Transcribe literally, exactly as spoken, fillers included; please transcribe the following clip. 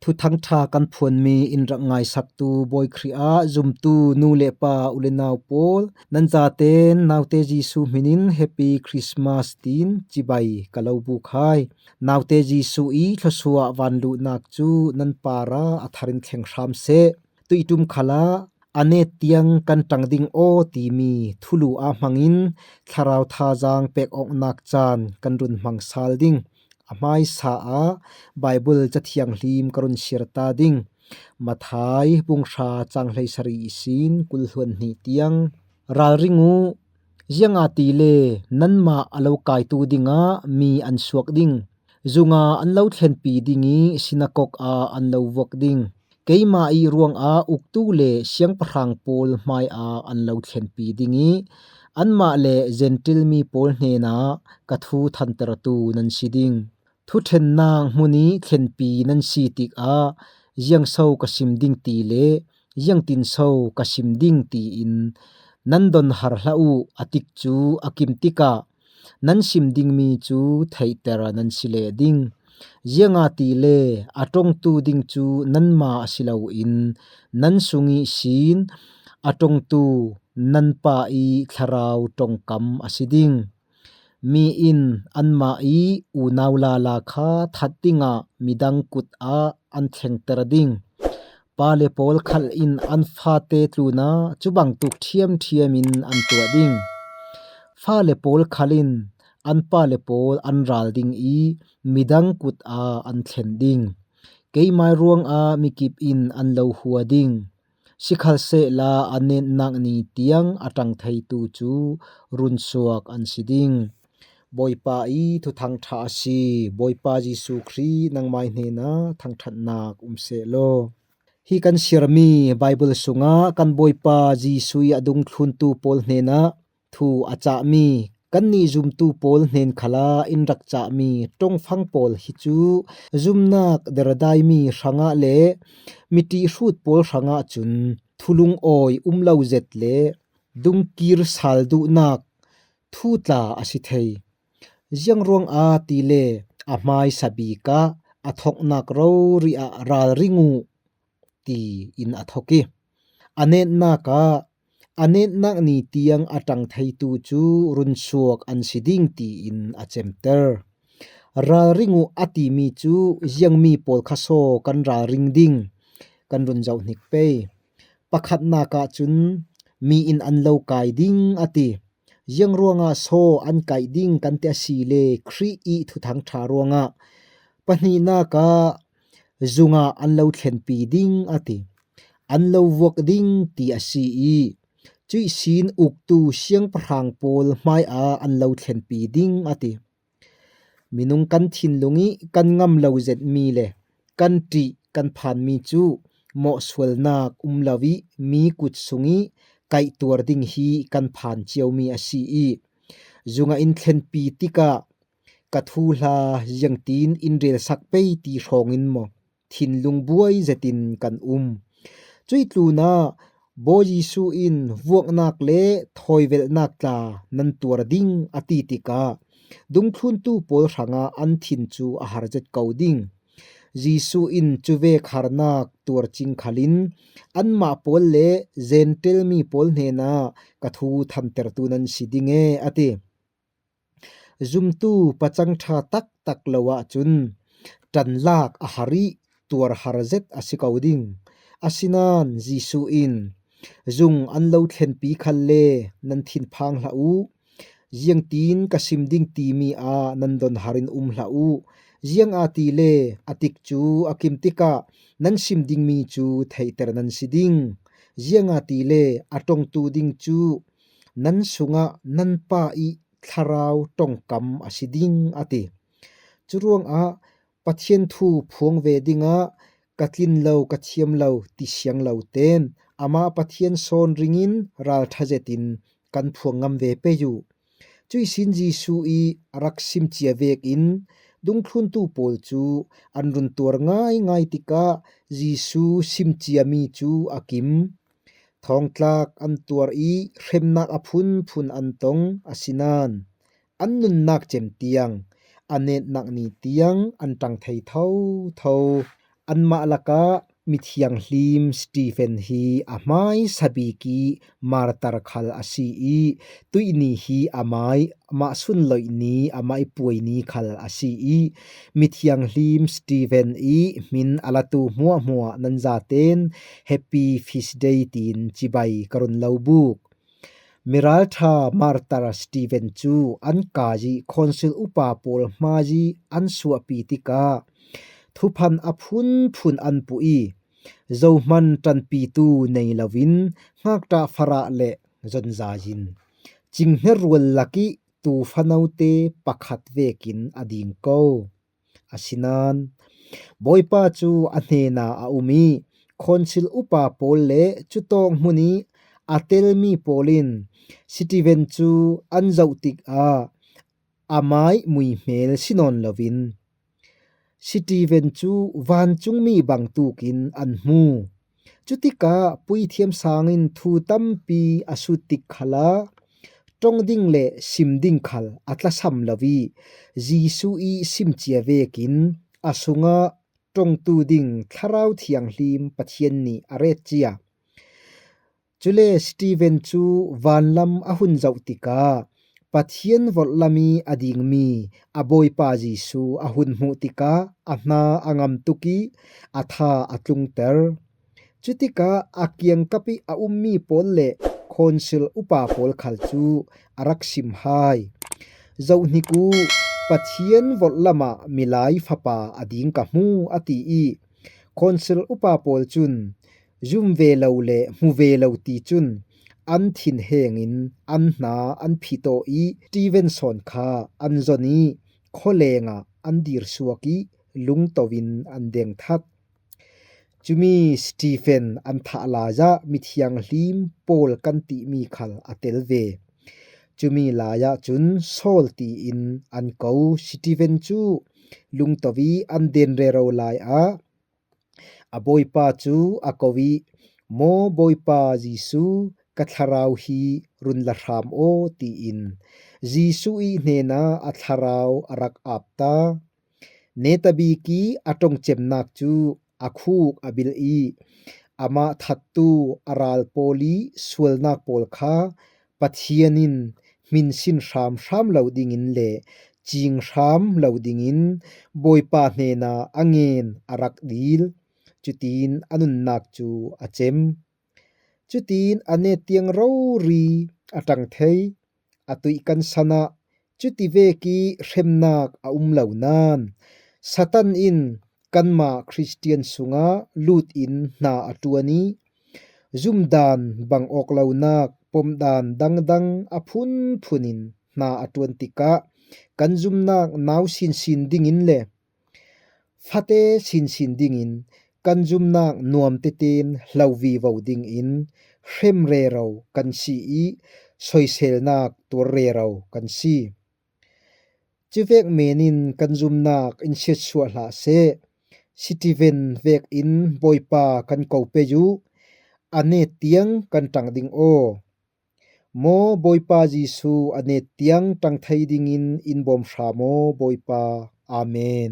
Thuthang ṭha kan phuanmi in rak ngaisaktu Bawi Khrih ah zumtu nu le pa u le nau pawl, nan zaten Naute Jesuh hminin Happy Christmas tiin cibai ka lo buk hai. Naute Jesuh i thluasuah vanluhnak cu nan parah a tharin thleng hram seh. Tuiṭum khalah a net tiang kan ṭang ding aw timi thulu ah hmangin thlarau thazaang pek awknak caan kan run hmang sal ding. A hmaisa ah Baibal cathianghlim ka run siar ta ding. Matthai bung hra cang hleisarih ihsin kul hluan hnih tiang. Ralring uh, ziangahtile nanmah a lo kaitu dingah mi an suak ding. Zunga an lo thlenpi ding i sinakok ah an lo vuak ding. Keimah i ruangah uktu le siangpahrang pawl hmaiah an lo thlenpi ding i anmah le Jentail mi pawl hnenah ka thu thantertu nan si ding. Thuṭhennak hmun i thlenpi nan si tikah ziangso ka sim ding ti le ziangtinso ka sim ding tiin nan don har hlah uh a tikcu a kim tikah nan sim dingmi cu theihter nan si leh ding. Ziangahtile a ṭongtu ding cu nanmah a si loin nan sung ihsin a ṭongtu nan Pa i thlarau ṭongkam a si ding. Mi in anmah i unau lala kha that dingah midang kut ah an thlengter ding. Pale pawl khal in an fate tlunah cubangtuk ṭhiamṭhiam in an tuah ding. Fale pawl khal in an pale pawl an ral ding i midang kut ah an thlen ding. Keimai ruangah mikip in an lo hua ding. Sikhalsehla a netnak ni tiang a ṭang theitu cu runsuak an si ding. Bawipa i thuthang ṭha a si. Bawipa Jesuh Khrih nangmai hnenah thangṭhatnak um seh law. Hi kan siarmi Baibal sungah kan Bawipa Jesuh i a dungthluntu pawl hnenah thu a cahmi kannih zumtu pawl hnen khalah in rak cahmi ṭongfang pawl hi cu zumnak derdaimi hrangah le miṭih hrut pawl hrangah cun thulungawi um lo zet le dungkir sal duhnak thu tla a si thei. Ziangruangah tile a hmaisa bik ah a thoknak rori ah ralring uh tiin a thok i, a netnak ah a netnak ni tiang a ṭang theitu cu runsuak an si ding tiin a cemter. Ralring uh a timi cu ziangmi pawl kha saw kan ralring ding kan run zoh hnik pei. Pakhatnak ah cun mi in an lo kai ding a ti. Ziangruangah saw an kaih ding kan ti a si le Khrih i thuthang ṭha ruangah. Pahnihnak ah zungah an lo thlenpi ding a ti. An lo vuak ding ti a si i cuih sin uktu siangpahrang pawl hmaiah an lo thlenpi ding a ti. Minung kan thinlung i kan ngam lo zetmi le kan ṭih kan phanmi cu mawhsualnak um lo i mi kut sung i kaihtuar ding hi kan phan ciomi a si i zungah in thlenpi tikah ka thuhla ziangtin in relsak pei ti hrawngin maw thinlung buai zetin kan um. Cuih tlunah Bawi Jesuh in vuaknak le thawivelhnak tla nan tuar ding a ti tikah dungthluntu pawl hrangah an thin cu a har zet ko ding. Jesuh in cuvek harnak tuar cing khalin anmah pawl le Jentail mi pawl hnenah ka thu thantertu nan si ding e a ti. Zumtu pacang ṭha taktak lo ahcun ṭanlak a har i tuar har zet a si ko ding. Asinain Jesuh in zung an lo thlenpi khalle nan thinphang hlah u. Ziangtin ka sim ding timi ah nan don har in um hlah u. Ziangahtile a tik cu a kim tikah nan sim dingmi cu theihter nan si ding. Ziangahtile a ṭongtu ding cu nan sungah nan Pa i thlarau ṭongkam a si ding a ti. Curuangah Pathian thu phuang ve dingah ka tlin lo ka thiam lo ti siang lo ten amah Pathian sawn ringin ralṭha zetin kan phuang ngam ve pei uh. Cuih sin Jesuh i a rak simcia vekin dungthluntu pawl cu an run tuar ngaingai tikah Jesuh simciami cu a kim. Thawngtlak an tuar i hremnak a phunphun an tong, asinain an nunnak cem tiang a netnak ni tiang an ṭang thei thotho. Anmah lakah mithianghlim Stephen hi a hmaisa bik ih martar khal a si ih, tuihni hi a mai, amah sunloih ni, amah ih puai ni khal a si ih, mithianghlim Stephen ih hmin a latu hmuahhmuah nan zaten Happy Feast Day tiin cibai ka run lo buk. Miralṭha martar Stephen cu an kai ih khonsil upa pawl hmai ih an suahpi tikah thuphan a phunphun an puh ih, zohman ṭanpitu nei loin ngakṭah farah le zonzai in cinghner rual lakih tuufa note pakhat vekin a ding ko. Asinain Bawipa cu a hnenah a um ih khonsil upa pawl le cutawk hmun ih a telmi pawl in Stephen cu an zoh tikah amah ih muihmel si nawn loin Stephen cu vancungmi bangtuk in an hmu. Cutikah puithiam sang in thu tampi a sut tik khalah ṭong ding le sim ding khal a tlasam lo ih Jesuh ih simcia vekin a sungah ṭongtu ding Thlarau Thianghlim Pathian nih a ret cia. Cule Stephen cu vanlam a hun zoh tikah Pathian vorhlam ih a dingmi a Bawipa Jesuh a hun hmuh tikah a hna a ngam tuk ih a tha a tlungter. Cutikah a kiangkap ih a ummi pawl le khonsil upa pawl khal cu a rak sim hai. Zohhnik uh, Pathian vorhlam ah milai fapa a ding ka hmu, a ti ih khonsil upa pawl cun zum ve lo le hmu ve lo ti cun an thinheng in an hna an phit aw ih Stephen sawn kha an zon ih khawleng ah an dirsuak ih lungto in an dengthat. Cumi Stephen an thah lai ah mithianghlim Paul kan timi khal a tel ve. Cumi lai ah cun Saul tiin an ko. Stephen cu lungto ih an den rero lai ah a Bawipa cu a ko ih, "Maw Bawipa Jesuh, ka thlarau hi run la hram aw," tiin Jesuh ih hnenah a thlarau a rak ap ta. Netabik ih a ṭongcemnak cu a khuk a bil ih amah thattu a ral pawl ih sualnak pawl kha Pathian in hminsin hramhram lo dingin le cing hram lo dingin Bawipa hnenah a ngen a rak dil. Cutin a nunnak cu a cem. Cutin a net tiang rori a ṭang thei. A tuih kan san ah cuti vek ih hremnak a um lo nain Satan in kanmah Khristian sungah lut in hna a ṭuan ih zumdan bang awk lonak pomdan dangdang a phunphun in hna a ṭuan tikah kan zumnak nau sinsin dingin le fate sinsin dingin kan zumnak nuam tetein hlo vivo dingin hrem rero kan si ih soiselnak tuar rero kan si. Cuvek men in kan zumnak in siatsuah hlah seh. Stephen vekin Bawipa kan ko pei uh, a net tiang kan ṭang ding aw. Maw Bawipa Jesuh, a net tiang ṭang thei dingin in bawm hram aw Bawipa. Amen.